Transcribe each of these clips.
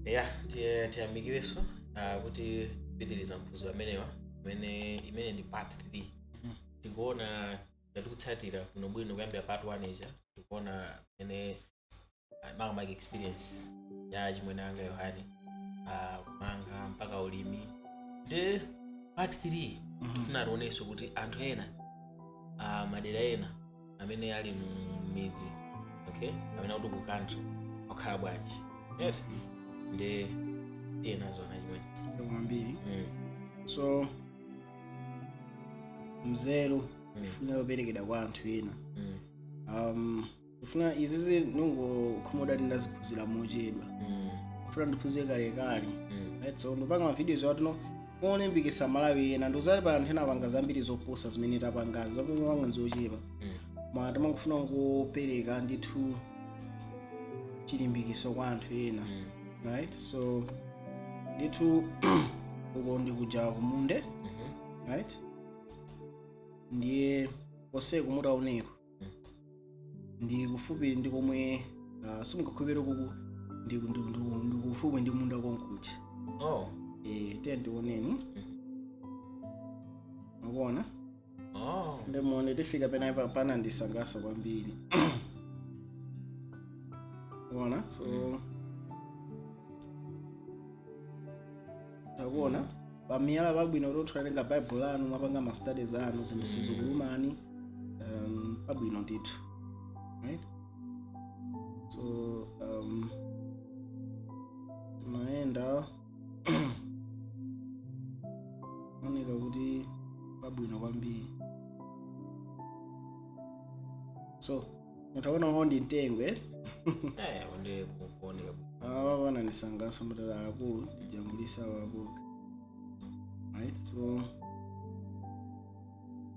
Ya, tiyamikirenso kuti tipitiriza mphunziro amenewa imene ndi part 3. Tikuona tikutsatira bwinobwino kuyambira part 1 ija, tikuona imene makamaka experience ya chimwene anga Yohane, kumanga mpaka ulimi. Ndi part 3 tifuna tionenso kuti anthu ena, madera ena amene ali mmidzi, okay, amene akuti ku country akukhala bwanji, right? Ndi tiye nazona, chimwene. Kwambiri. So mzeru ifuna yoperekedwa kwa anthu ena. Ifuna izizi nungokhumudwa ti ndaziphunzira mochedwa. Funa ndiphunzire kalekale. Right, so ndipanga ma videos watuno olimbikitsa Malawi ena. Ndikuzati pa anthu ena apanga zambiri zoposa zimene tapangazi, zomwe nzochepa. Ma timangofuna kungopereka ndithu chilimbikiso kwa anthu ena. Right, so ndithu uko ndikuja kumunde. Right, ndiye koseko mutaoneko ndi kufupi ndi komwe, simungakhulupirire kuku ndi kufupi ndi munda konkuja. Oh. Eh, tiye ndioneni. Mukuona? Oh. Ndimuone tifika pena pana ndisangalatsa kwambiri kuona. So takuona pamiyala pabwino kuti mutawerenga Baibulo lanu, mwapanga ma studies anu, zinthu sizikulumani, pabwino ndithu, right? So mayenda oneka kuti pabwino kwambiri. So mutaona uwo ndi mtengo, eh? Eh, ndi kuoneka. Awa panandisangalatsa mutala akulu tijambulisa wabuka, right? So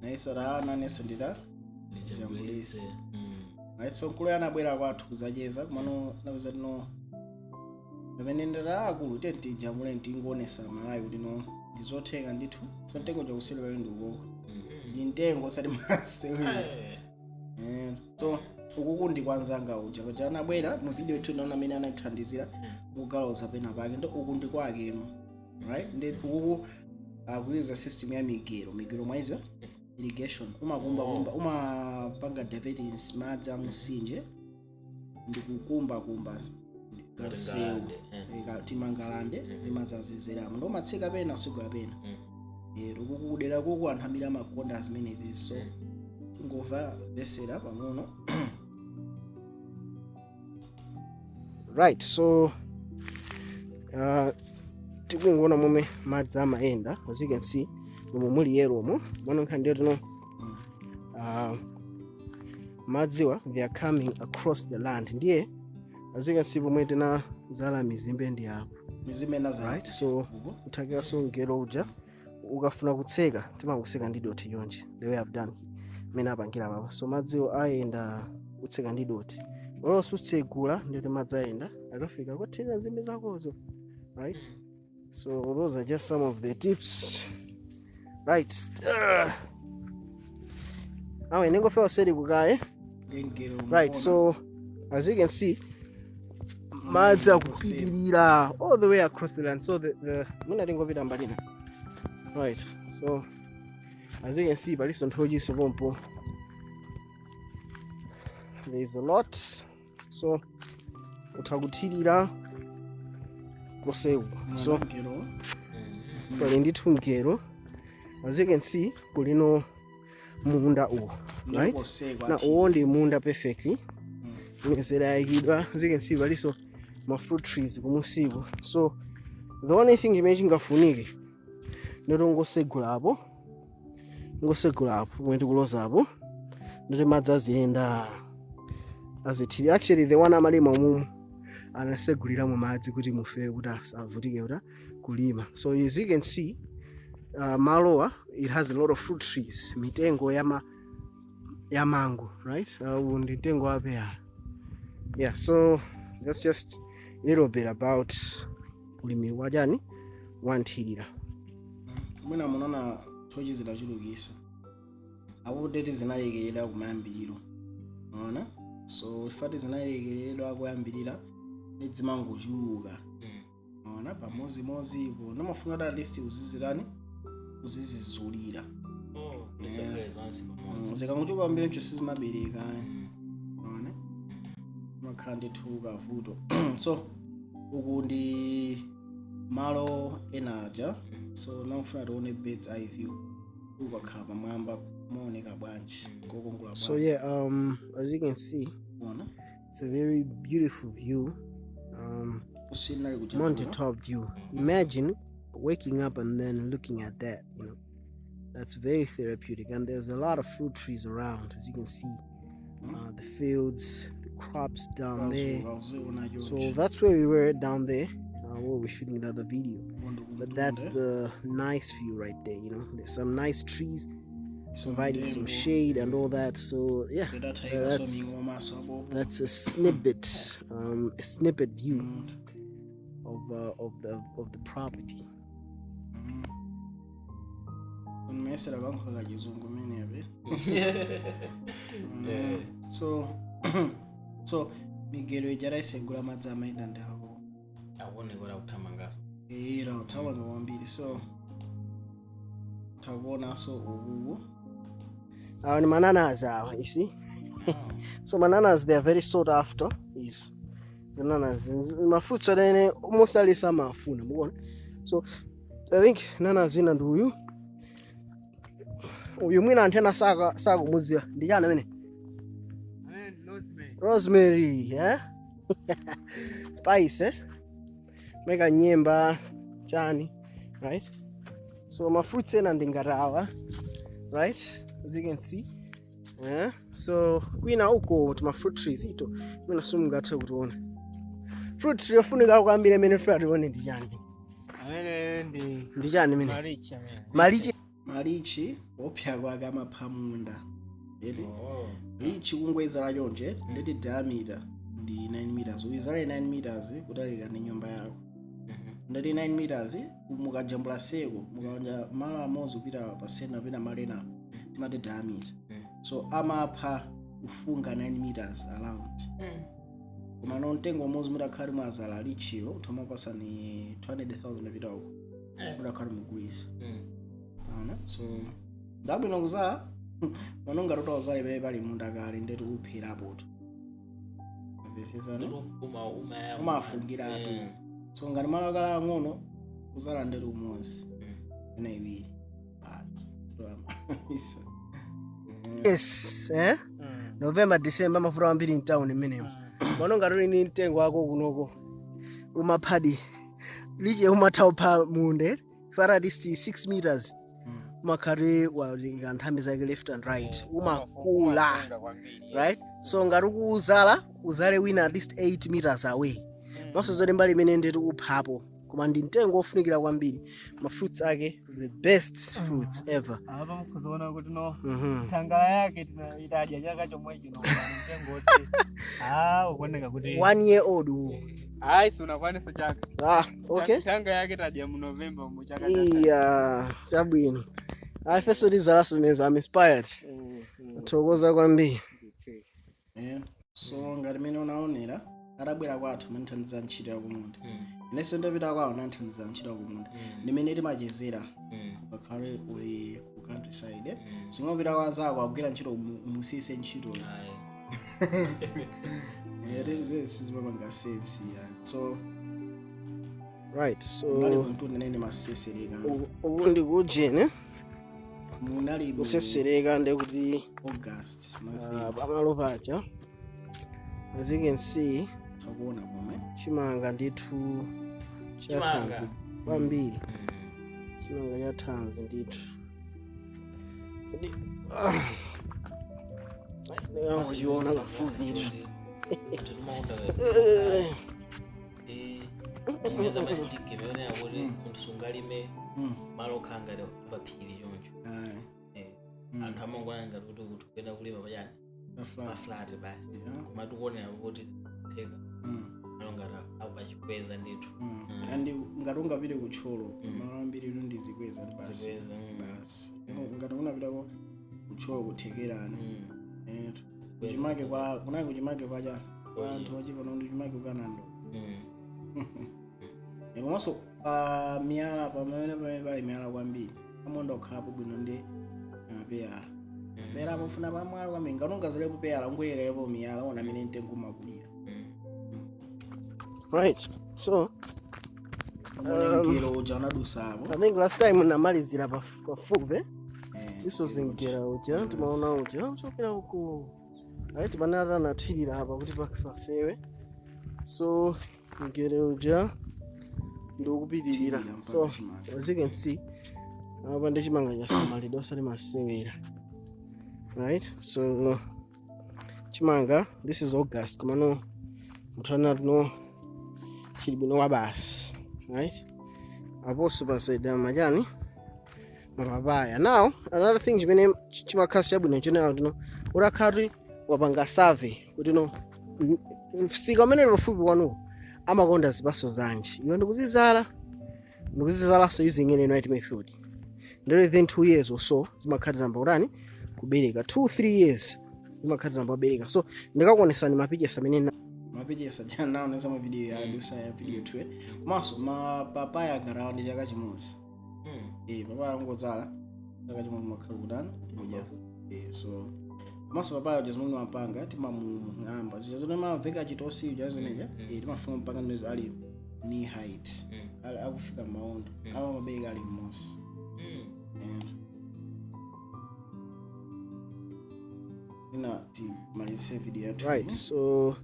naisara nanenso ndita Ndijambulitse. Right, so mkulu anabwera kwathu kuzacheza, kumano napeza tino pamene ndata akulu tiye tijambule, tingoonesa Malawi kuti no, ndizotheka ndithu. So mtengo chakuseri pamene ndikukoko ndi mtengo osati masewera. So ukuku ndi kwanzanga uja paja anabwera mu video ithu, naona amene anatithandizira kugaloza pena pake, ndo uku ndi kwakeno, right? Ndi ukuku akuyuza system ya migero. Migero mwaiziwa, irrigation, umakumba kumba, umapanga diverting madzi amusinje ndikukumba kumba kansewu. Timangalande ndi madzi azizeramo, ndo umatsika pena, usegula pena. Uku kudera kuku anthu ambiri amakonda zimenezi, so tingova vesera pang'ono. Right, so tikungoona momwe madzi amayenda. As you can see, momwe muli yellow mo mwana ndiyo tino madziwa, they are coming across the land. Ndiye as you can see, pomwe tinadzala mizimbe ndi apo. Mizimbe nazala. Right, so uko. Kuthakiranso mgero uja ukafuna kutseka, timangotseka ndi doti yonje, the way I've done, mmene apangira papa. So madziwo ayenda kutseka ndi doti, olonso utsegula nditi madzi ayenda akafika kotheka nzimbe zakozo, right? So those are just some of the tips, right? Awe ningofewa seri kukaye. Ngengero. Right, so as you can see, madzi akupitirira all the way across the land. So the mwina tingopita mbalina, right? So as you can see, palinso nthochiso pompo, there is a lot. So utha kuthirira kosewu. So mgero. Pali ndithu mgero. As you can see, kulino munda uwu, right? Na uwo ndi munda perfectly, mizere yayikidwa. As you can see, palinso ma fruit trees kumusiku. So the only thing chimene chingafunike ndoti ngosegulapo, ngosegulapo pomwe tikulozapo, ndoti madzi aziyenda azithiri. Actually, the one amalima umumu anaseguliramo madzi kuti mufere, kuti asavutike kuti kulima. So as you can see, malowa it has a lot of fruit trees, mitengo ya mango, right? Uwu ndi mtengo wa peyala. Yeah, so that's just a little bit about ulimi wachani, wanthirira. Mwina munaona nthochi zidachulukisa apo teti zinalekeredwa kumayambiriro, ona? So ifati zinalekeredwa kuyambirira, nidzimangochuluka. Ona pamozimozipo ndimafuna kuti at least uzizirani, uzizizulira. Oh, ndisakhale zonse pamodzi. Zikangochoka kwambiri ncho sizimabereka. Ona, makhala ndithu kavuto. So uku ndi malo ena aja, so namufuna tione bird's eye view, ukakhala pamwamba kumaoneka bwanji, kokongola. So yeah, as you can see, Ona. it's a very beautiful view. Usinali kuja. Mountaintop view. Imagine waking up and then looking at that. That's very therapeutic. And there's a lot of fruit trees around, as you can see. The fields, the crops down there. So that's where we were down there, where we're shooting the other video. But that's the nice view right there. There's some nice trees providing some shade and all that. So yeah, that's a snippet view of the property. Nimesera kankhola kachizungu menepe. So migero ija taisegula, madzi amayenda ndi ako. Akuonekera kuthamangaso. Era uthamanga kwambiri, so takuonanso ukuku. Awa ni bananas awa, you see? So bananas, they are very sought after. Is bananas mafruits amene almost aliyense amafuna, mukuona? So I think nanas wina ndi uyu. Uyu mwina anthu ena saka sakumudziwa. Ndi chani amene? Rosemary, eh? Spice, eh? Meka nyemba chani, right? So ma fruits ena ndi ngati awa, right? As you can see. Yeah. So kwina uko tima fruit trees ito mwina simungathe kutiona. Fruit tree yofunika kwambiri imene funa tione ndi chani? Amene ndi Ndi chani imene? Malichi amene. Malichi. Malichi opya kwake amapha munda eti. Oh. Lichi kungweza lachonje nditi diameter ndi 9 meters, uyizale 9 meters kutalika ndi nyumba yako. Ndati 9 meters mukajambula seko, mukaonja malo amodzi kupita pa center kupita malo ena, timati diameter. So amapha kufunga 9 meters around. Koma no mtengo umodzi mutakhala mwazala lichiyo uthomapasani 200,000 pita uko. Mutakhala mugulisa. Ana so ndabwino kuzaa mano ngati utawazala imene pali munda kale ndeti kupherapoto mvesesana. Umafungiratu. So ngati malo akala ang'ono kuzala ndeti umodzi ena iwiri basi. Isa. Yes, eh? November, December mafuta ambiri in town imenemo. Mano ngati uli ndi mtengo wako kunoko umaphadi liche umatha upha munde fara at least 6 meters, umakhati walinga nthambi zake left and right, umakula, right? So ngati ukuuzala uzale wina at least 8 meters away, maso zoti mbali imene ndeti uphapo. Koma ndi mtengo ofunikira kwambiri, ma fruits ake the best fruits ever. Apa mukhuziona kuti no thangala yake itadya chaka chomwe chino, mtengo oti ukuoneka kuti 1 year old uwu. Hayi, sunakwanisa chaka. Ah, okay. Thanga yake tadya mu November mu chaka. Iya, chabwino. Ifeso tizalaso zimenezo. I'm inspired. Thokoza kwambiri. Yeah. So ngati mene unaonera atabwera kwathu amandithandiza ntchito yakumunda, inenso ndapita kwawo nandithandiza ntchito yakumunda, ndimene timachezera. Ukakhale uli ku countryside, eh? Singapita kwa anzako akugwira ntchito musise ntchitoyo, sizimapanga sense ya. So Right, so munali mtundu nene masesereka. Uku ndi kujeni. Munali mu Kusesereka ndekuti August. Pamalo paja, as you can see, takuona pomwe. Chimanga ndithu chathanzi Chimanga. kwambiri, chimanga chathanzi ndithu. Ndingangochiona pafupi. Anthu timakonda ndi ma stick imene yakuti munthu sungalime malo okhala ngati paphiri choncho. Ayi. Anthu amangona ngati kuti kuyenda kulima pachani, pa flat. Pa flat basi. Yeah. Koma tikuonera kuti theka malo ngati apachikweza ndithu. And ngati ungapite kutcholo, malo ambiri tu ndi zikweza basi. Zikweza. Basi ngati unapitako kutcholo kuthekerani. Zikweza. Kuchimake kwa kunali kuchimake kwa chani, kwa anthu ochipa nondi kuchimake kwa nando. Komanso pa miyala, pamene pamene pali miyala kwambiri, amonda kukhalapo bwino ndi mapeyala. Peyala amafuna pamwala kwambiri. Ngati ungazilepo peyala, ungoyikapo miyala, ona amene mtengo umakulira. Right, so Amone mgero uja unadusapo. I think last time namalizira pafupi. Eh, iso zingera uja timaona uja uchokera uku, right? Panata anathirira apa kuti pafewe, so mgere uja ndikupitirira. Thirira mpaka So chimanga. as you can see, apa ndi chimanga chasamalidwa, osati masewera, right? So chimanga, this is August, komano muthu no chili bwino wa basi, right? Aponso paseda majani mapapaya. Now another thing chimene chimakhala chabwino chenera tino utakhala wapanga survey kuti no msika umene uli pafupi kwanuko amakonda zipaso zanji, iwe ndikuzizala, ndikuzizalanso using any right method, ndero within 2 years or so zimakhala zamba kutani? Kubereka. 2 3 years zimakhala zamba kubereka. So ndikakuonesani mapichesa amene Mapichesa janaonesa ma video ya dusa ya video 2. Komanso mapapaya ngarawa ndi chaka chimodzi. Papaya angodzala chaka chimodzi, makhala kutani? Kudya. So komanso papaya uja zimene mapanga timamung'amba zija zomwe mamveka chitosi uja zimeneja. Timafuna mpanga zimene ali knee height, ali akufika maondo, awa mabereka ali mmosi. Ina timalizise video yathu. Right, so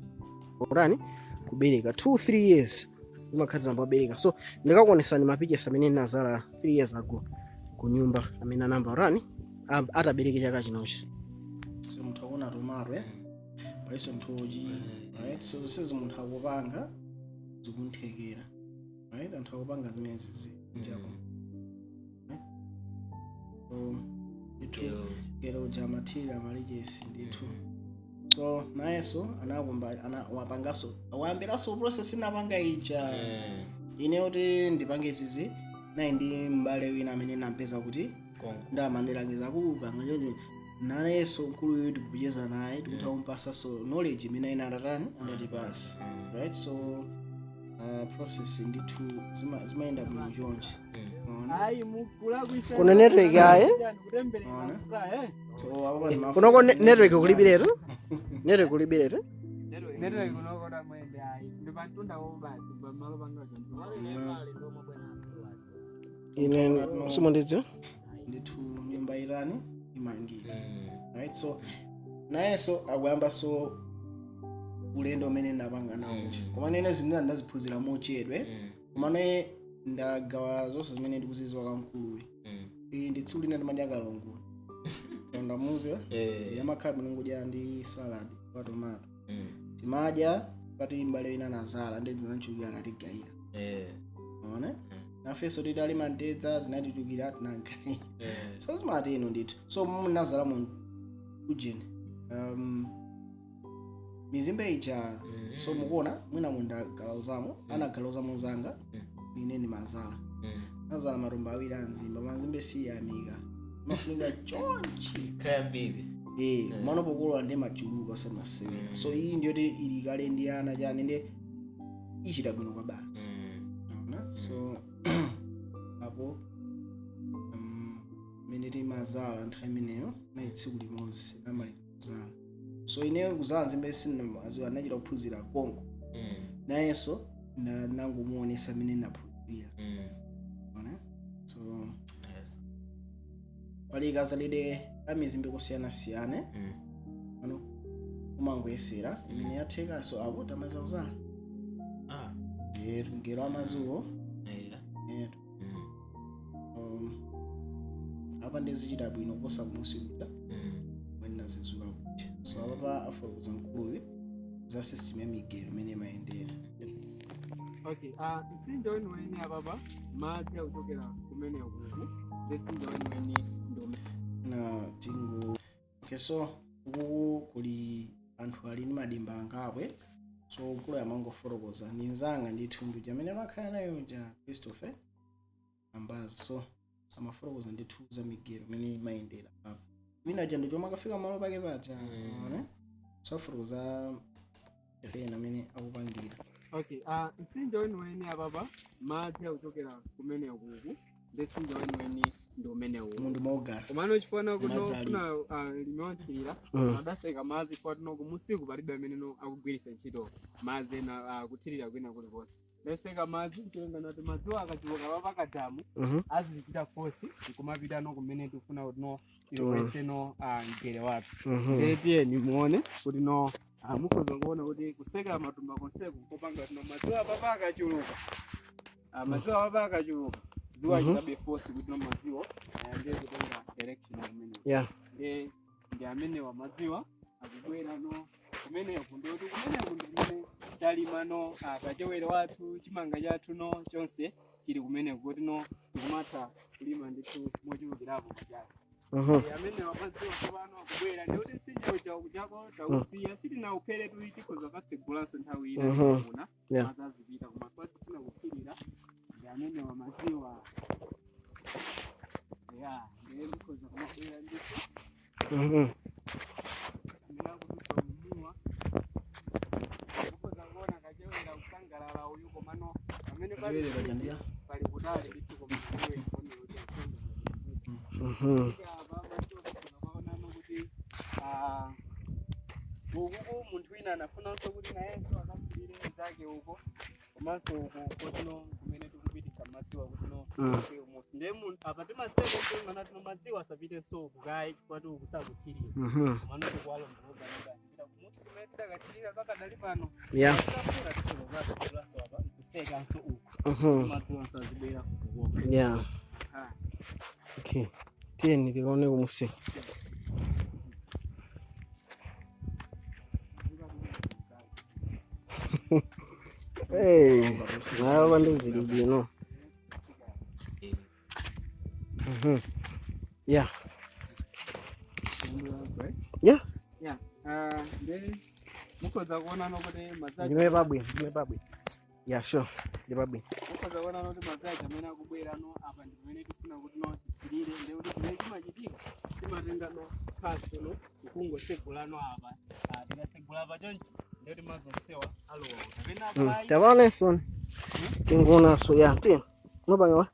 kutani? Kubereka. 2 3 years zimakhala zamba kubereka. So ndikakuonesani mapichesa amene nazala 3 years ago ku nyumba amene anamba kutani? Atabereke chaka chinochi. So munthu akuona tomato, eh? Paliso nthochi, right? So zonsezi munthu akupanga zikunthekera, right? Anthu akupanga zimenezi zinjako, right? So ndithu kero uja amathirira malichesi ndithu. So nayenso anakumba ana wapangaso, wayambiranso process inapanga ija ine kuti ndipange izizi. Nayi ndi m'bale wina amene nampeza kuti ndamandilangiza kupanga choncho. Nayenso mkuluyu tikucheza naye, tikutha kumpasanso knowledge imene ina atatani, andatipasa, right? So process ndithu zimayenda bwino chonchi. Unaona? Ayi, mukulakwisa. Kuno network ayi? Ona. So apa pali mafuta. Kunoko network kulibiretu, network kulibiretu. Network kunokota mwende ayi, ndi pantunda basi pamalo panga choncho. Ine simundidziwa. Ndithu nyumba irani imangire, right? So nayenso akuyambanso ulendo umene ndapanga nawo uja, koma nene zindina ndaziphunzira mochedwe, koma naye ndagawa zonse zimene ndikuziziwa kamkuluyu. Iyi ndi tsiku lina ndimadya kalongo, ndamuziwa amakhala bwino kudya ndi salad wa tomato. Timadya pati mbale wina nazala ndi zinachulukira, anatigayira. Ona, nafenso titalima mtedza zinatichukira, tinagayira. So zimateno ndithu. So munazala mu ujeni mizimbe ija. So mukuona mwina mundagalauzamo, anagalauzamo zanga. Ine ndimazala, nazala matumba awiri anzimba. Manzimbe siyamika, mafunika chonchi. Kayambiri. Kumano pokolola ndi machuluka osamasewera. So iyi ndiyoti ili kale ndi ana chani, ndi ichita bwino kwa basi. Ona, so apo mene timazala nthawi imeneyo nayi tsiku limodzi namaliza kuzala. So ineyo kuzala nzimbe sinaziwa, anachita kuphunzira konko. Nayenso nangomuonesa amene naphunzira. Ona, so pali kazalidwe kamizimbe kosiyanasiyana ano, umangoyesera imene yatheka. So apo tamaliza kuzala. Yetu ngero amazuwo. Yetu. Apa ndizichita bwino kuposa kumusi kuja mwene nazizula kuja. So apa afotokoza mkuluyu za system ya migero imene imayendera. Okay, mtsinje weniweni apapa madzi akuchokera kumene kuku, ndi mtsinje weniweni ndi umene. Na tingo, okay. So uku kuli anthu ali ndi madimba angapwe. So mkulu amangofotokoza ndi nzanga ndithu nduja amene amakhala nayo ja Christopher Ambazo. So amafotokoza ndithu za migero imene imayendera apo. Wina ja ndichomwe akafika malo pake paja. Ona, so afotokoza pena amene akupangira. Okay, mtsinje weniweni apapa madzi akuchokera kumene kuku, ndi mtsinje weniweni ndi umenewu. Mundu mwa August. Komano chifana kuti Madzi ali. nofuna limewachirira adaseka madzi chifukwa tino kumusiku palibe amene no akugwiritsa ntchito madzi ena kuthirira kwina kulikonse. Ndaseka madzi ncholinga nati madziwo akachuluka papakadamu azichita force nkumapita no kumene tikufuna kuti no tilowetse no mgere wathu. Tiyeni muone kuti no mukhoza kuona kuti kusekera matumba konseku kopanga kuti no madziwo apapa akachuluka, madziwo apapa akachuluka ziwa chitabe force kuti no madziwo ayambe kutenga direction kumene. Ndi amenewa madziwa akubwera no kumeneko, ndikuti kumeneko ndi kumene talima no kachewere wathu, chimanga chathu no chonse chili kumeneko, kuti no tikumatha kulima ndithu mochulukirapo pachaka. Amenewa madziwa tsopano akubwera, ndikuti mtsinje uja kuchako tausiya, sitinawuphere tuyi, tikhoza katsegulanso nthawi ina tikafuna. Madzi azipita, koma tifuna kuphirira ndi amenewa madziwa ya ndiye mukhoza kumabwera ndithu amene akudutsa mumuwa, mukhoza kuona kachewera kusangalala uyu, komano pamene pali Kachewere paja ndiya? Pali kutali ndithu, koma kachewere kuoneka kuti akusangalala. Apa madziwa kuonano kuti ukuku munthu wina anafunanso kuti nayenso akaphirire zake uko, komanso uku kotino kumene tikupitisa madziwa kuti no musi ndiye munthu apa timaseka kuingana tino madziwa asapitenso uku kayi chifukwa uku sakuthirira, komano tikuwalondoloza nodachipita kumusi kumene tidakathirira pakadali pano. Tikafuna tikhoza apa nkusekanso uku, madziwa azibwera kukoka. Okay, tiyeni tikaone kumusi. Hey, nawe ndizili bwino. Yeah. Yeah. Ndi mukhoza kuona kuti madzi Ndime pabwino, ndime pabwino. Yeah, sure. Ndi pabwino. Mukhoza kuona kuti madzi aja amene akubwera no apa ndi pamene tifuna kuti no titsirire, ndi kuti chimene chimachitika timatenga no khasu no kungosegula no apa. Tikatsegula apa chonchi ndi kuti madzi onsewa alowa kapena apayi. Tabaonenso. Tinguonaso, yeah, tiye. Mupanga wa?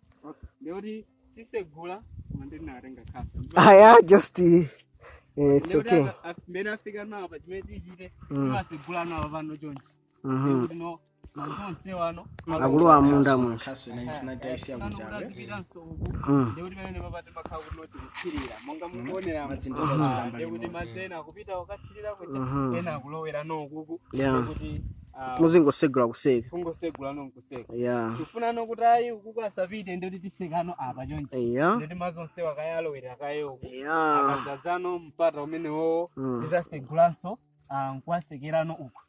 Ndi kuti tisegula, koma ndinatenga khasu. Ah, yeah, just it's okay. Mmene afika no apa chimene tichite timasegula no apa pano chonchi, ndi kuti no madzi onsewa no Akulowa munda mwe. Khasu inataisiya kujabe. kujabe. Ndikuti pamene papati makhala kuti noti kuthirira monga mukuonera, Madzi ndi azilamba ndikuti limodzi. madzi ena akupita kukathirira kuja, ena akulowera nokuku, ndikuti Muzingosegula kuseka. Kungosegula nonkuseka. Tifuna nokuti ayi ukuku asapite, ndikuti tisekano apa chonchi, ndikuti madzi onsewa kayalowera kaye uku. Akadzadzano mpata umenewowo tizasegulanso nkuwasekerano uku,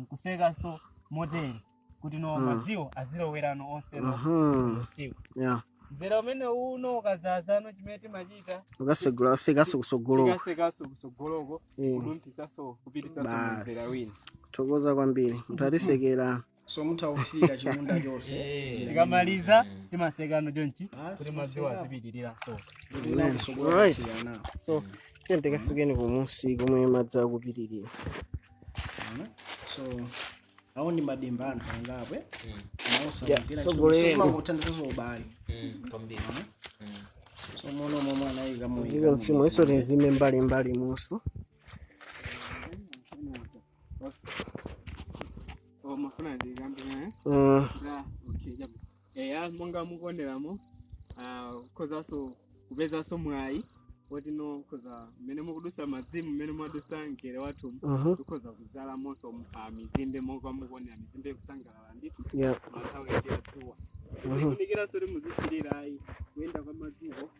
nkusekanso motere kuti no madziwo azilowerano onse no usiku. Mzera umene uno ukazazano chimene timachita Ukasegula usekaso kusogoloko. Tikasekanso kusogoloko, kudumphisaso kupitisaso Basi. mzera wina. Thokoza kwambiri. Munthu atisekera. So mutha kuthirira chimunda chonse. Tikamaliza timasekano chonchi Basi, kuti madziwo maseka. azipitirira so. Kuti wina kusogola kuthirira nawo. So, tiye tikafikeni kumusi komwe madzi akupitirira. Ona? So awo ndi madimba anthu angapwe. Yeah, sogoleni. Kuthandizaso ubale. Kwambiri. So mono momwe anayika Ndiko msimu iso tinzime mbali mbali musu. Oh, mafuna ndikambe naye. Okay, chabu. Eya, monga mukuoneramo kukhozanso kupezanso mwayi woti no khoza mmene mukudusa madzimu, mmene mwadusa mgere wathu, tikhoza kudzalamonso mizimbe monga mukuonera, mizimbe ikusangalala ndithu manthawi ndi adzuwa. Kufunikiranso kuti muzithirira ayi, kuyenda kwa madziko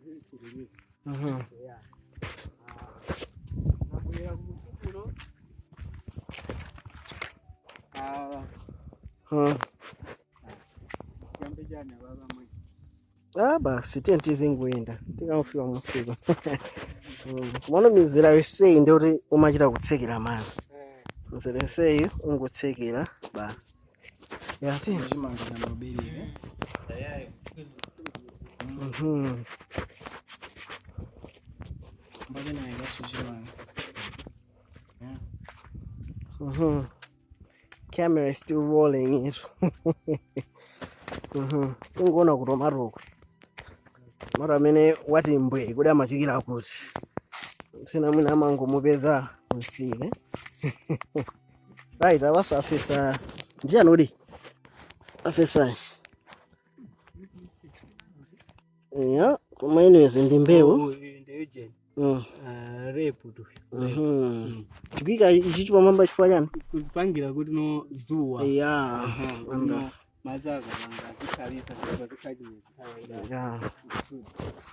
zizithiririka. Eya, abwera kumusi kuno. Chambe chani ababa mwe? Ah, basi tiye tizingoyenda tikamufika musiku. Kumano mizera yonseyi ndikuti umachita kutsekera madzi. Mizera yonseyi ungotsekera basi. Yeah, tiye. Chimanga chamabereka. Yeah. Mbali naye kaso chimanga. Yeah. Camera is still rolling it. Tingoona ku tomatoko, tomato amene wati mbwe kuti amachokera kuti nthena mwina amangomupeza kumsika. Right, apaso afesa ndiyani uli afesa? Yeah, koma anyways ndi mbewu. Rape tu. Tikuyika ichi chipamwamba chifukwa chani? Kupangira kuti no zuwa. Kuti no madzi akapanga azikhalisa ndipo zikhachinyezi.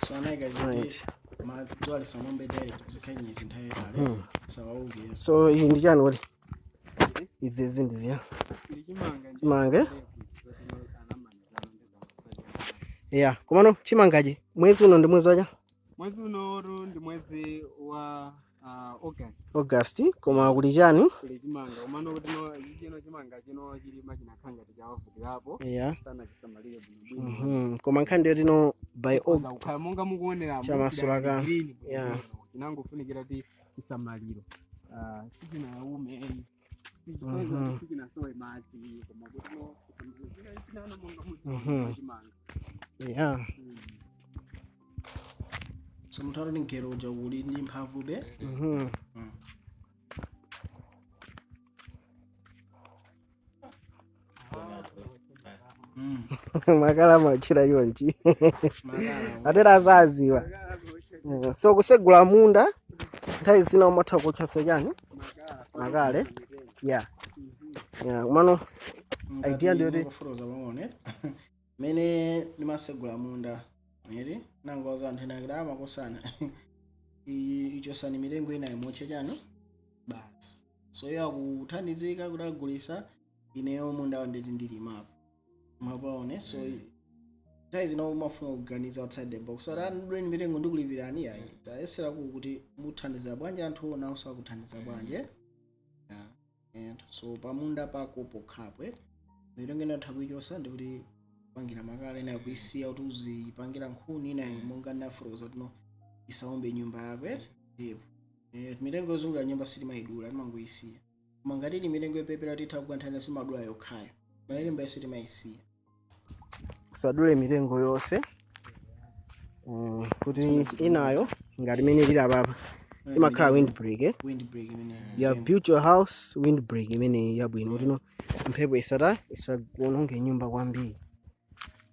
So anayika kuti madzuwa lisamombe direct, zikhachinyezi nthawi yayitali, sawauke. So iyi ndi chani kuti idzezi ndiziya? Ndi chimanga. Chimanga, eh? Yeah, komano chimangachi mwezi uno ndi mwezi wacha? Mwezi unotu ndi mwezi wa August. August, koma kuli chani? Kuli chimanga, komano kuti no chino chimanga chino chilima chinakhala tichawavutirapo, sanachisamalire bwinobwino. Koma nkhani ndiyo tino by Chikhoza kukhala monga mukuonera. Chamasula Green. Chinangofunikira kuti chisamaliro. Sichinaume, sichinasowe madzi, koma kuti no chisamaliro chinano monga muchimanga. So munthu atoti mgero uja uli ndi mphamvube. Makala amachira chonchi. Makala. Atera azaziwa. So kusegula munda nthawi zina umatha kutchaso chani? Makale. Yeah, kumano idea ndiyo Kufuruza pang'ono mene ndimasegula munda eri nangoza anthu ena akati amakosana ichosani mitengo ina imotche chani basi. So iyo akuthandizika kuti agulisa, ineyo munda nditi ndilimapo mwapaone. So nthawi zina umafuna kuganiza outside the box. So atanduleni mitengo ndikulipirani, yayi, tayesera kuti muthandiza bwanji anthu nawonso akuthandiza bwanji. Yeah. And so pamunda pako pokhapwe mitengo ina atha kuichosa ndikuti kupangira makala, ina kuisiya kuti uzipangira nkhuni, ina monga ndinafotokoza kuti no isaombe nyumba yako ndipo mitengo yozungulira nyumba sitimayidula, timangoyisiya. Koma ngati ili mitengo yopepera titha kukanthani, simadula yokhayo, mayilimba yonse timayisiya. Kusadule mitengo yonse, kuti inayo ngati imene ili apapa imakhala windbreak, eh? Windbreak imene. You have built your house windbreak imene yabwino kuti no mphepo isata isagononge nyumba kwambiri.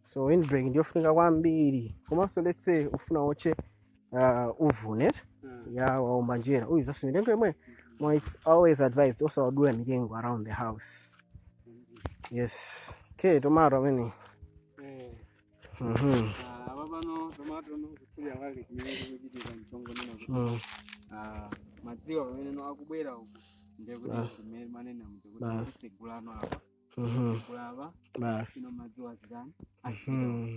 So windbreak ndiyofunika kwambiri. Komanso let's say ufuna woche uvune ya waomba njera uyu zaso mitengo imwe mo, it's always advised osawadula mitengo around the house. Yes, okay, tomato amene. Apa pano tomato no kutsirira kwake chimene chikuchitika mchongo nena kuti madziwa pamene no akubwera uku ndiye kuti chimene manena muja kuti tisegulano apa, segula apa. Basi. Ino madziwa azitani?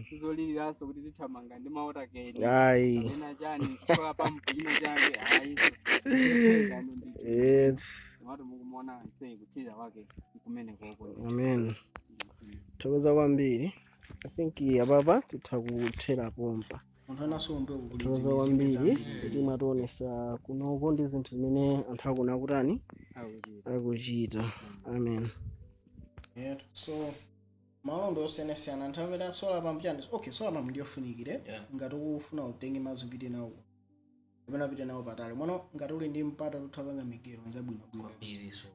Sizoliliranso kuti tithamanga ndi maotakeni Ayi. kapena chani kusoka pampu china chake, ayi, zothekano ndi tomato mukumuona sei kutsirira kwake kumene koko. Amen, thokoza kwambiri. I think apapa titha kuthera pompa. Munthu anasombe kuli. Thokoza kwambiri kuti mwationesa kunoko ndi zinthu zimene anthu akuna kutani. Akuchita. Akuchita. Amen. Yeah, so malondo osiyanasiyana anthu apeta solar pump chani. Okay, solar pump ndiyofunikire ngati ukufuna utenge madzi upite nawo kapena upite nawo patali mwano, ngati uli ndi mpata tutha migero nzabwinobwino. Kwambiri so.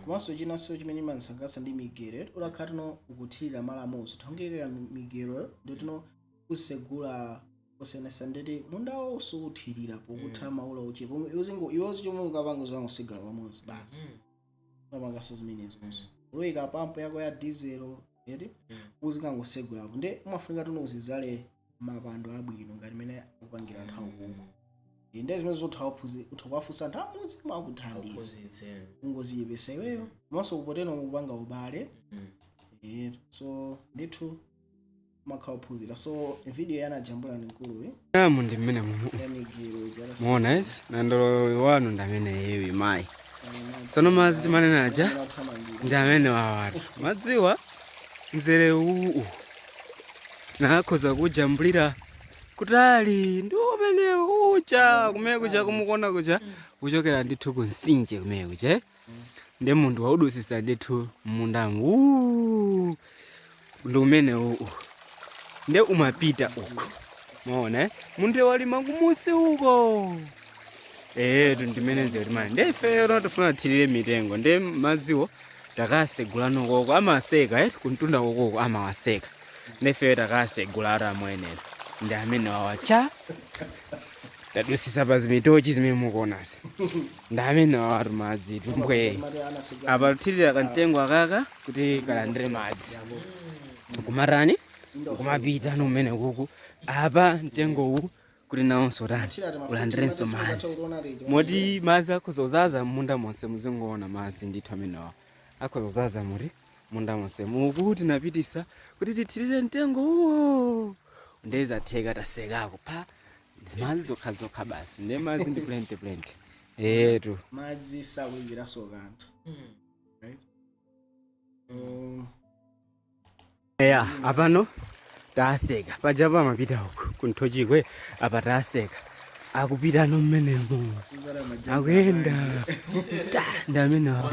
Komanso chinanso chimene imandisangalatsa ndi migero, utakhala tino ukuthirira malo amodzi, uthangirira migero nditino usegula osiyanasiyana, nditi mundawo sukuthirira pokutha maula uchepa iwonso chomwe ukapanga zangosegula pamodzi basi. Umapanganso zimenezonso uluyika pampu yako ya diesel eti uzikangosegulapo, ndi umafunika tino uzizale mapando abwino ngati mene akupangira anthu akuko. Ndi zimene zotha utha kuwafunsa anthu amudzi makuthandiza. Aphunzitse. Ungoziyepesa iweyo komanso kupoteno mukupanga ubale. So ndithu umakhala uphunzira. So video yanajambula ni mkuluwi. Amu ndi mmene mu Ya migero. Muona ezi nandolo wanu ndi amene yewi mayi. Tsono madzi timanena aja ndi amene wawatu madziwa mzere uwu tinakhoza kujambulira kutali ndi umene ucha kumene kucha kumukuona kucha kuchokera ndithu ku mtsinje kumene kucha, eh? Ndi munthu waudusisa ndithu mmundamu. Uu, ndi umene uwu nde umapita uku, maona eh? Munthu walima kumusi uko etu, ndimene nzeru timene nde ifeyo tifuna tithirire mitengo, nde madziwo takasegulano koko amaseka eh, kuntunda kokoko amawaseka, nde ifeyo takasegula ati amwenera ndi amene wawacha tadusisa pa zimitochi zimene mukuonazi, ndi amene wawatu madzi tumbwe. Apa tuthirira kamtengo akaka kuti kalandire madzi, kumatani, kumapita numene kuku apa mtengo uwu kuti nawonso tani, ulandirenso madzi, moti madzi akhoza kuzaza munda monse. Muzingoona madzi ndithu amenewa akhoza kuzaza muti munda monse muku. Tinapitisa kuti tithirire mtengo uwo, ndezatheka, tasekako pa madzi zokha zokha basi, nde madzi ndi plenty plenty etu. Madzi sakuyimbiraso kanthu, right? Eya, apano taseka pajapa amapita uku kunthochikwe, apa taseka akupita no mmenemo, akuyenda ta ndi amene awa.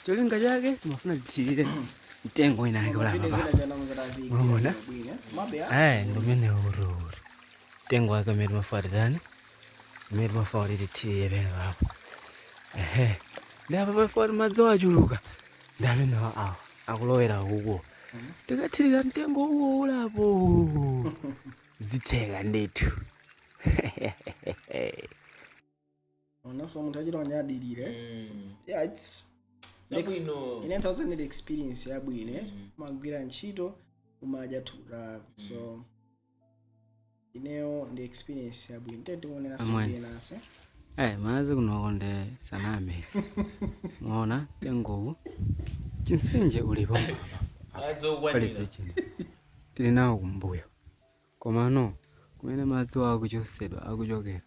Cholinga chake timafuna tithirire mtengo wina ake ulapa pa. Unaona? Ayi, ndi umene uri mtengo wake umene timafuna titani, umene timafuna kuti tithirire pene papo. Ehe, ndi apa pafuna kuti madzi achuluka, ndi amene awa akulowera uko, tikathirira mtengo uwo ulapo zitheka ndithu. Onanso munthu achita onyadirire. Yeah, it's Zabwino. Ine nthawi ndi experience yabwino, umagwira ntchito, umadya thukuta, so ineyo ndi experience yabwino, te tikuoneranso. Amweni. Kuyenaso. Eh, madzi kunoko nde saname, muona mtengowu, chinsinje ulipo. Madzi okwanira. Pali chini tili nawo kumbuyo, komano kumene madzi akuchosedwa akuchokera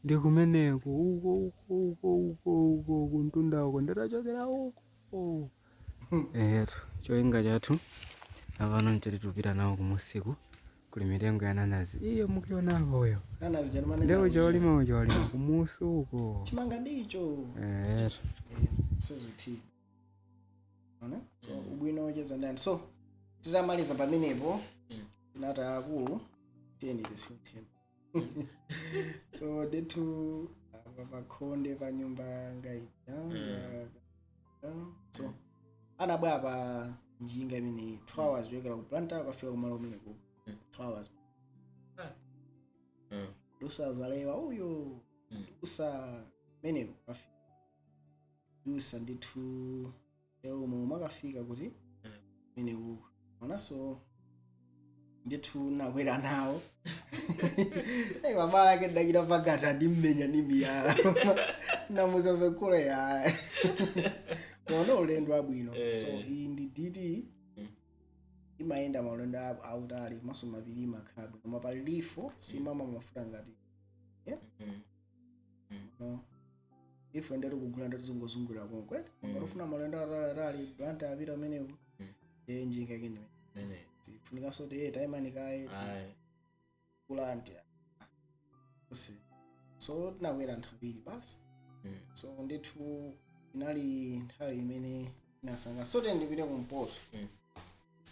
ndi kumeneko uko uko uko uko uko kuntunda uko, ndatachokera uko etu. Cholinga chathu apano nchoti tupita nawo kumusiku, kuli mitengo ya nanazi iyo mukionapoyo. Nanazi chalimane. Nde ucholima ucholima kumusi uko. Chimanga ndicho. Etu. Sizuthi ona, so ubwino wocheza ndani. So titamaliza pamenepo, tinati akulu tiyeni tisuntheni. So ndithu apa pakhonde pa nyumba yanga ija, so anabwera pa njinga imeneyi 2 hours kuchokera ku Blantyre kafika kumalo kumene kuko, 2 hours. Lusazalewa uyo, usa menewo kafika dusa ndithu umo makafika kuti mene uko manaso ndithu nakwera nawo. Ei, mabala ake ndachita pakati andimmenya ndi miyala, namuza zokula ya kona ulendo wabwino. So iyi ndi DT, imayenda maulendo autali komanso mapiri imakhala bwino, koma pali lifo simama mafuta ngati no ifo ndeti kugula ndeti zingozungulira konko eti ungatofuna maulendo ataliatali, Blantyre apita umeneko, njinga yake ndi funikanso ti taimani kaye. Ayi. Kulanti so tinakwera anthu awiri basi. So ndithu inali nthawi imene inasanga. So tiyeni ndipite kumpoto.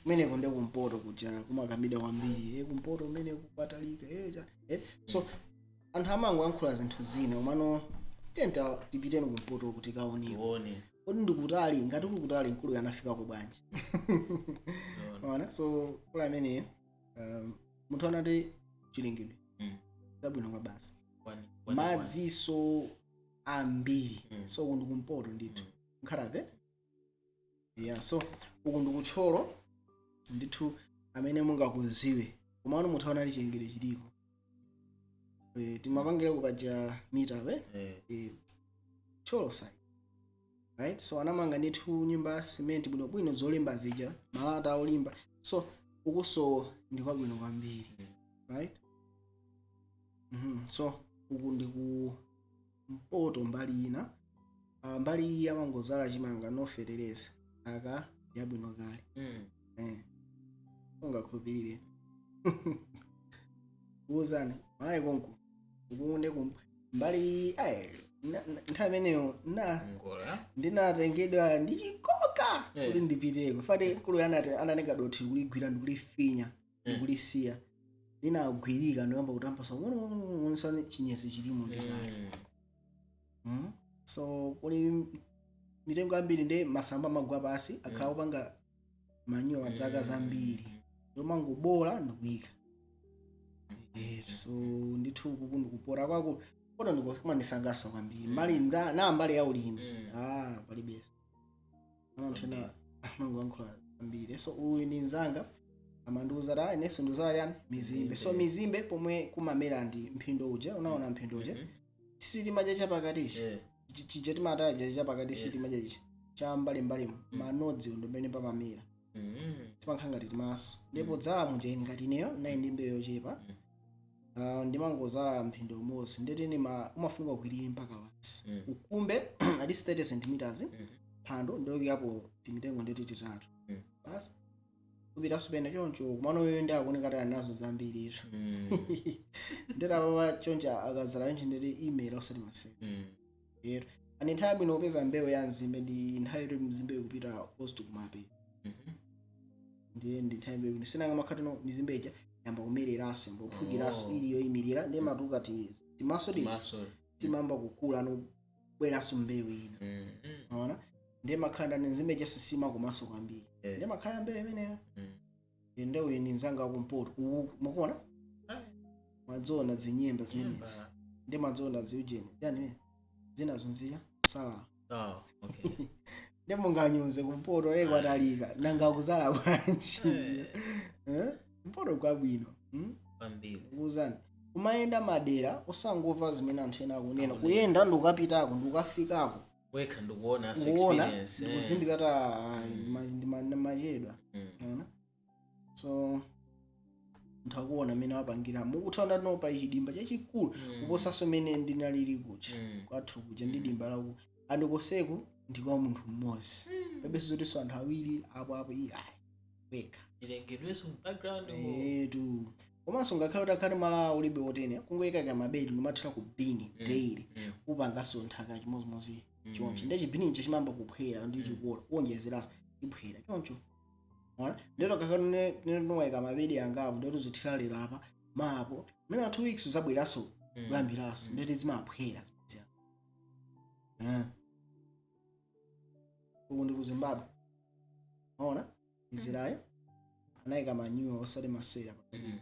Kumeneko ndi kumpoto kuja kumakambidwa kwambiri, kumpoto kumene kupatalika, So anthu amangoyankhula zinthu zina, komano tiyeni tipiteni kumpoto kuti kaoneko. Tione. Kodi ndikutali? Ngati kuli kutali, mkulu anafikako bwanji? Tione. Ona, so kula amene munthu anati chilengedwe zabwino kwa basi. Madziso ambiri. So uku ndikumpoto ndithu, nkhalabe yeah. So uku ndikutcholo ndithu amene mungakuziwe, komano munthu aona ali chilengedwe chiliko. Timapangira kupaja mita tcholo side, right? So anamanga ndithu nyumba ya cement bwinobwino, zolimba zija, malata olimba. So ukuso ndi kwabwino kwambiri, right? So uku ndi ku mpoto mbali ina. Mbali iyi amangozala chimanga, no fetereza, aka yabwino kale. Ungakhulupirire kuwuzani malayi konko ukunde kum mbali iyi ayi. Nthawi imeneyo na Ngola. Ndinatengedwa ndi chikoka kuti ndipiteko fati mkulu anati anatenga dothi kuligwira ndikulifinya, ndikulisiya linagwirika, ndikamba kutambasa ng'ono chinyezi chilimo nditali. So kuli mitengo ambiri ndi masamba amagwa pasi, akhala kupanga manyowa zaka zambiri, ndomangobola ndikuyika. So ndithu kuku ndikupora kwako kono ndikumandisangalatsa kwambiri mbali na mbali ya ulimi. Ah, palibenso ana nthena amangoyankhula ambiri. So uyu ndi mzanga, amandiuza ta inenso ndizala yani mizimbe. So mizimbe pomwe kumamera ndi mphindo uja, unaona mphindo uja? Mhm. Sitimadya chapakatichi. Chija timataja chapakati. Sitimadya chicha cha mbalimbali, manodzi ndimene pamamera. Timankha ngati timaso, ndipo dzala muja ine ngati ineyo nayi ndi mbewu yochepa. Ah, ndimangozala mphindo umodzi, ndeti nima umafunika kukwirire mpaka pansi, ukumbe at least 30 centimeters phando, ndilokerapo timitengo ndeti titatu. Basi, kupitanso pena choncho kumano wewe ndi akuoneka tali nazo zambiritu. Ndeti apapa choncho akazala choncho ndeti imera osati maseka. Ero ani nthawi yabwino kupeza mbewu ya mzimbe ndi nthawi yoti mzimbe ikupita close to kumapeto. Ndiye ndi nthawi yabwino sinanga makhatino mizimbe ija yamba kumereranso, yamba kuphukiranso. Oh. Ili yoyimirira ndiye matuka timaso tija Maso. timamba kukula nobweranso mbewu ina. Ona ndiye makhala ndi mzimbe ija sisima komanso kwambiri. Ndiye makhala mbewu imeneyo. Ndiye uyu ndi mzanga wakumpoto uwu, mukuona? Mwadziona zinyemba zimenezi? Nyemba. Ndi mwadziona ziujeni yani imene zinazo nziya sawa? Oh, okay. Ndi munganyuze kumpoto e kwatalika, nanga kuzala bwanji? Eh? Mpoto kwabwino, Kwambiri. Kuuzani, kumayenda madera, osangomva zimene anthu ena akunena, kuyenda ndikukapitako ndikukafikako. Wekha ndikuona so Kuona experience. Ndikuzindika ta ndimachedwa. Ona, so nthakuona mmene wapangira, mukuthaona tino pali chidimba chachikulu kuposanso mmene ndinalili kuja kwathu kuja. Ndi dimba laku andikoseku ndi kwa munthu mmodzi, pebenso zotinso anthu awiri apo apo, iye ayi, wekha. Chilengedwenso background. Etu, komanso ngakhale kuti akhale malo ulibe otene, kungoyika mabedi ndimathira ku bini daily, upanganso nthaka chimozimozi choncho, ndi chibinicho chimamba kuphwera ndi chikola kuonjezeranso iphwera choncho. Ona, ndero kakane nowayika mabedi angapo, ndero zithira lero apa mapo mena 2 weeks uzabweranso kuyambiranso, ndeti zimaphwera ziya. Uku ndi ku Zimbabwe, ona Israel anayika manyowa osati masera pakati.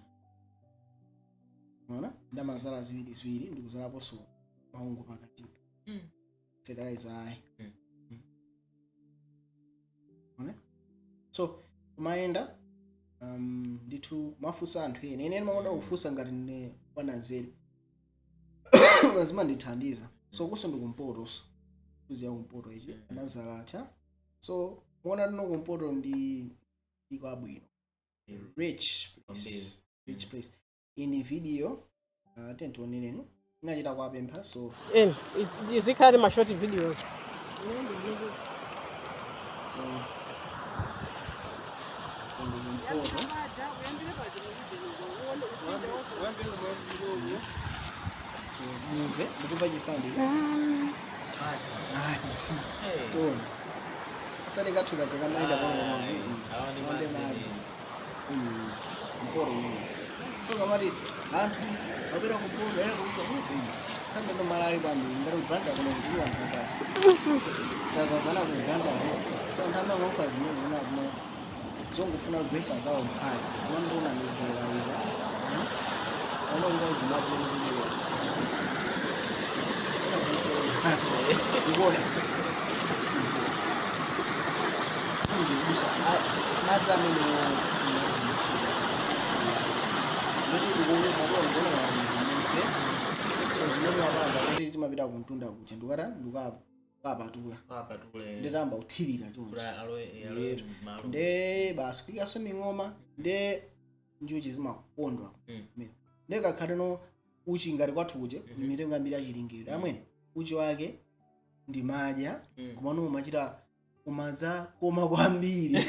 Ona, ndamazala ziwiri ziwiri, ndikuzalaponso maungu pakatipo. Fertilizer ayi. Ona, so kumayenda ndithu mafunsa anthu ene, ene ndimakonda kufunsa ngati ndine wananzeru, zimandithandiza. So kuso ndikumpotoso, kuziya kumpoto ichi anazala cha. So muona tino kumpoto ndi ikwabwino, rich place. Kwambiri. Rich place. In video tentionereni inachita kuwapempha so Eni izikhala ma short videos. So ndi kumpoto. So mumve ndikumva chisandi madzi. Tona usati kathuka chakamaita pano. Awa ndi Onde madzi. Madzi mpoto umene. So kamati anthu apita kumpoto yakuza khanda ndo malali kwambiri ngati kuGranda kuno, kuti anthu akazi tazazana ku Uganda. So anthu amangonkha zimene zinakuno zongofuna kugwesa zawo mphaya, kumandiona migera ira ononga zimadzi zibwera ukuona sinje kubusa madzi amenewo ndoti ukuoneka muse. So zimene wapanga kuti timapita kumtunda kuja ndikata ndikapatula. Apatule. Nditamba kuthirira choncho. Kuti alowe alowe Yetu. malo. Nde basi kuikaso ming'oma, nde njuchi zimakondwa. Nde kakhaleno uchi ngati kwathu kuja, mitengo ambiri achilengedwe amwene, uchi wake ndi madya. Komano umachita umadza koma kwambiri.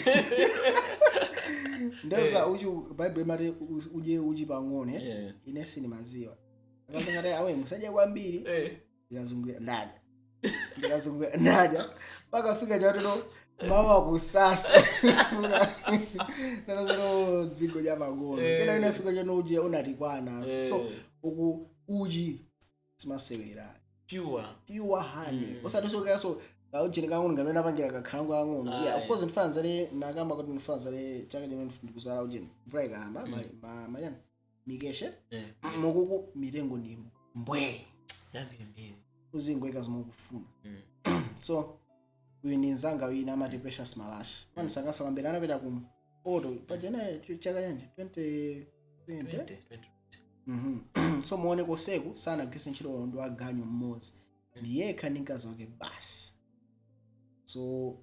Ndeza uchi, Bible imati udye uchi pang'ono. Ine sindimaziwa, akasangati awe musadye kwambiri. Ndikazungulira ndadya, ndikazungulira ndadya, mpaka fika chatino mawa kusasa nanazano dziko lya magono. Kena inafika chano uji unatikwana, so uku uji simasewera. Pure. Pure honey, osati sokaso kaujeni kang'ono ngamene apangira kakhalango kang'ono. Yeah, of course ndifana zale nakamba kuti ndifana zale chaka chimene ndikuzala ujeni mvula ikayamba, mayani mikeshe. Mukuku mitengo ndi mbwe. Yambirimbiri. Uzingoika zomwe ukufuna. So uyu ndi mzanga wina amati Precious Malash, manisangasa kwambiri. Anapita ku poto pachene chaka chanji, 20 20 20. So muone koseku sanagwiritse ntchito ndi waganyu mmodzi, ndi yekha ndi mkazi wake basi. So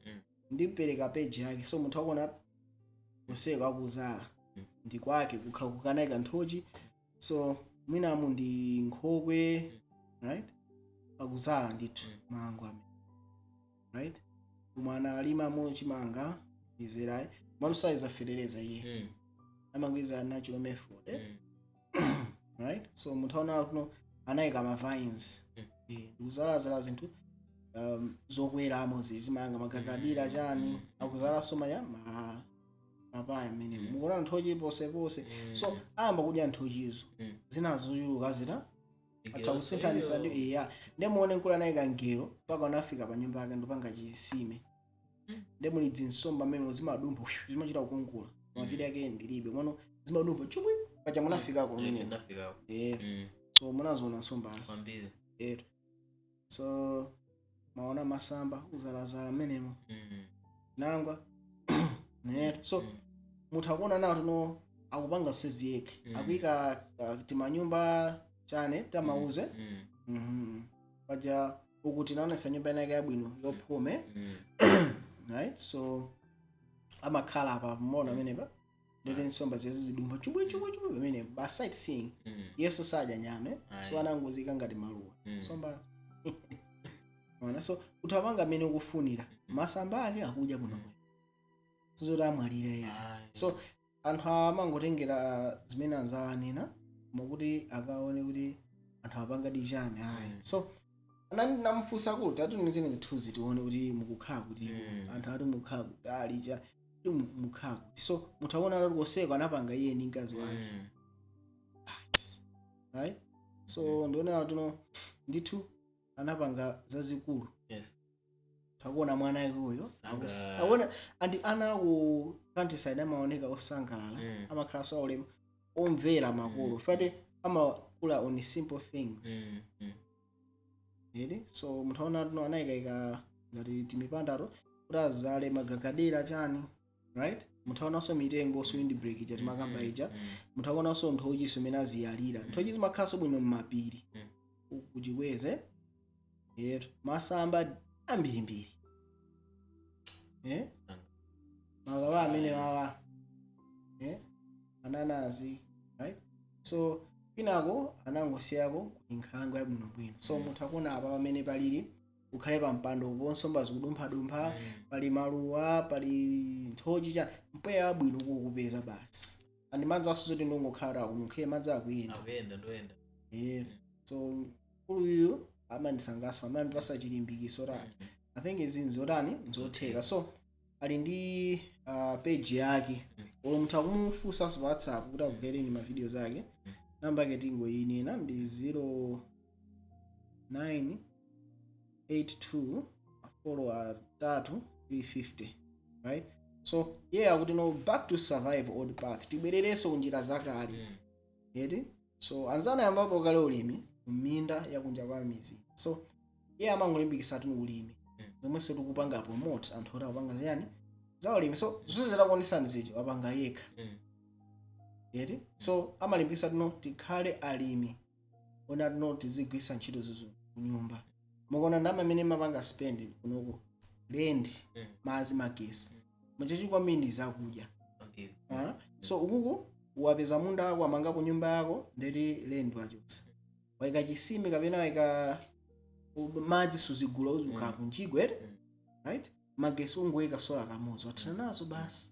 ndimpereka page yake, so munthu akuona koseku akuzala ndi kwake kukhala kukanayika nthochi, so mwinamu ndi nkhokwe, right? Akuzala ndithu mango amene, right? Umwe analimamo chimanga izerayi malusayiza fetereza iye, amagwiza natural method, eh? Right, so munthu aona kuno anayika ma vines. Ndikuzalazala zinthu zokweramo zizimanga magagadira chani. Akuzalanso maya ma papaya amene mukuona nthochi posepose. So ayamba kudya nthochizo, zinazo zochuluka zita atha kusinthanisa ndi iya. Ndimuone nkulu anayika ngelo mpaka anafika pa nyumba yake ndopanga chisime, ndi muli zinsomba mmene zimadumpha, zimachita kukungula. Mavidi ake ndilibe mono, zimadumpha chubwi paja munafikako kumene. Nafikako. So munaziona nsombazo. Kwambiri. So maona masamba uzalazala mmenemo, nangwa neto. So munthu akuona nawo tuno akupanga sezi yekhe, akuyika timanyumba chane tamauze. Paja uku tinaonesa nyumba inake yabwino yophume, right? So amakhala apa mona amenepa, ndoti nsomba ziyazi zidumpha chubwi chubwi chubwi pamene ba sightseeing. Yesu sadya nyame. So anangozika ngati maluwa nsombazo ona. So kuti apanga amene ukufunira, masamba ake akudya bwinobwino, sizoti amwalira ya. So anthu amangotengera zimene anzawo anena mukuti akaone kuti anthu apanga di chani, ayi. So anani namfunsa kuti atumizeni zithunzi tione kuti mukukhala kuti. Anthu ati mukhala kutali cha kuti mukhala kuti. So munthu akuona kuti koseko anapanga iye ndi mkazi wake, right? So ndionera tuno ndithu anapanga zazikulu. Takuona mwana wake uyo. Akuona andi ana ku countryside amaoneka osangalala, amakhala aulemu, omvera makolo, fati amakula on simple things. Ere so munthu aona tuno anayikayika ngati timipandato kuti azale magagadera chani, right? Munthu aonanso mitengo so windbreak ija timakamba ija. Munthu akuonanso nthochi imene aziyalira nthochi, zimakhalanso bwino mmapiri, kuchikweze ero masamba ambirimbiri, eh? Mababa amene wawa, eh? Ananazi, right? So pinako anangosiyako kuti nkhalango yabwinobwino. So munthu akuona apa pamene palili ukhale pa mpando nsomba zikudumphadumpha, pali maluwa, pali nthochi cha mpweya wabwino kukupeza basi, andi madzi aso zoti ndongokhala akununkhe madzi akuyenda. Akuyenda ndoyenda. So mkuluyu amandisangalatsa, amandipasa chilimbikiso ta I think izi nzotani, nzotheka. So ali ndi page yake, olo munthu akumufunsanso pa WhatsApp kuti akugereni ma video zake. Namba yake tingoyinena ndi 0982 4 3 350, right? So iye akuti no, back to survive old path, tibwererenso kunjira zakale. Eti so anzana yambapo kale ulimi kuminda yakunja kwa mizi. So iye amangolimbikitsa tini ulimi, zomwenso tikupanga promote anthu oti akupanga ziyani za ulimi. So zonse zitakuonesani zija wapanga yekha. Eti so amalimbikitsa tino tikhale alimi ona tino tizigwisa ntchito zizo kunyumba. Mukuona ndalama amene mapanga spend kunoku, rent, madzi, magesi, machachi kwambiri ndi zakudya. Kwambiri. Ah, so ukuku wapeza munda wako, amangapo nyumba yako, ndeti rent wachotsa, waika chisime kapena waika madzi suzigula, uzikhala kunjigwe eti, right? Magesi ungoyika solar kamodzi, wathana nazo basi.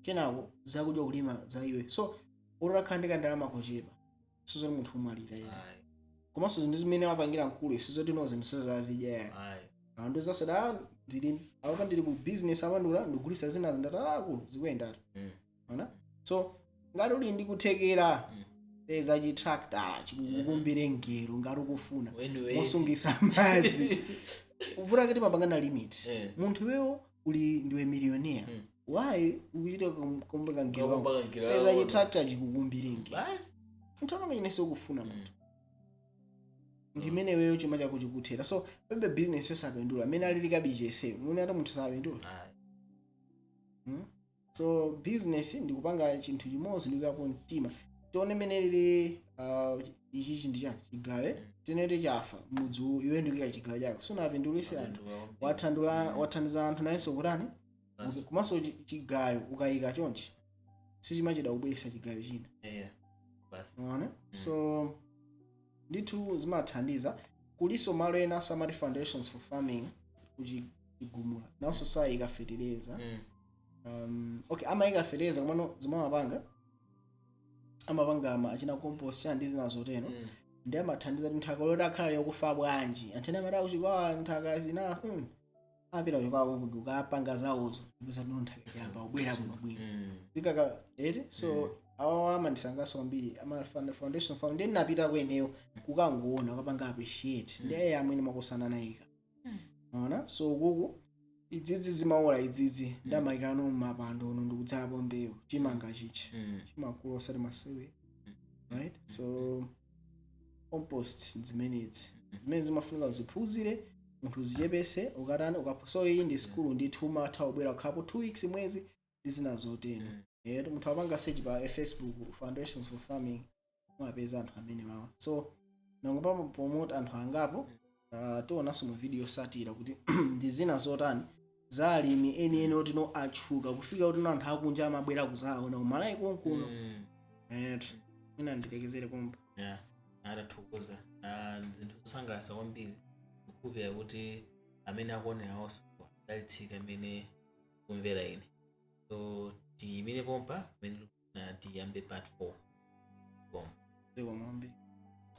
Kenako zakudya kulima za iwe, so utakhala ndi kandalama kochepa, sizoti munthu umwalira iye. Ayi. Komanso zinthu zimene wapangira mkulu isu zoti no, zinthu sizazidya. Ayi. Anthu zasada ndili apa, ndili ku business apa, ndikula ndigulisa zina zindati akulu zikuyendatu. Ona, so ngati uli ndi kuthekera, peza chitractor chikukumbire ngero ngati ukufuna Anyway. mosungisa madzi. Kuvuta kuti mapangana limit. Munthu iwewo uli ndiwe millionaire, why ukuchita kumbeka ngero wako? Kumbaka ngero Peza wako. chitractor chikukumbire ngero. Basi. Munthu amanga chinense ukufuna munthu ndimene iweyo chuma chako chikuthera. So pembe business yosapindula amene alili kabichese mwene ati munthu sapindula. Ayi. So business ndikupanga chinthu chimodzi ndikuyapo mtima, tione mene lili ichichi ndi chani chigawe tinete chafa mudzi uwu, iwe ndikuyika chigawe chako sunapindulise anthu. Wathandula, wathandiza anthu nayenso kutani. Basi. Komanso chigayo ukayika chonchi sichimachita kubweresa chigayo china. Yeah. Basi. Unaona? So ndithu zimathandiza. Kuliso malo ena amati Foundations for Farming kuchigumula, nawonso sayika fetereza. Okay, amayika fetereza, komano zomwe amapanga, amapanga ama achina compost chani ndi zina zotero. Ndi amathandiza kuti nthaka loti akhala yokufa bwanji, anthu ena amati akuchikwawa nthaka zina, apita kuchikwawa kuti ukapanga zawozo ndipeza tino nthaka yamba kubwera bwinobwino. Ikaka ere. So awa amandisangalatsa kwambiri ama Foundation Farm. Ndi napita kweneyo kukangoona, ukapanga appreciate ndi aye amwene makosana nayika. Ona, so kuku idzidzi zimaola idzidzi ndi amayikano mmapando uno ndikudzalapo mbewu, chimanga chichi chimakula osati masewe, right? So compost zimenezi zimene zimafunika uziphunzire munthu, uzichepese, ukatani so iyi ndi skulu ndithu, umatha kubwera kukhalapo 2 weeks, mwezi ndi zina zotero. Munthu apanga search pa Facebook Foundations for Farming, mumapeza anthu amene wawa. So nangopapa promote anthu angapo. Tionanso mu video yosatira kuti ndi zina zotani za alimi enieni otino atchuka kufika kuti no anthu akunja amabwera kuzaona kumalawi konkuno. Mwina ndilekezere pompo. Yeah, atathokoza. Zinthu zosangalatsa kwambiri, kukhulupirira kuti amene akuonerawonso adalitsika amene kumvera ine. So tiyimire pompa pamene tikufuna tiyambe part 4 koma Zikomo kwambiri.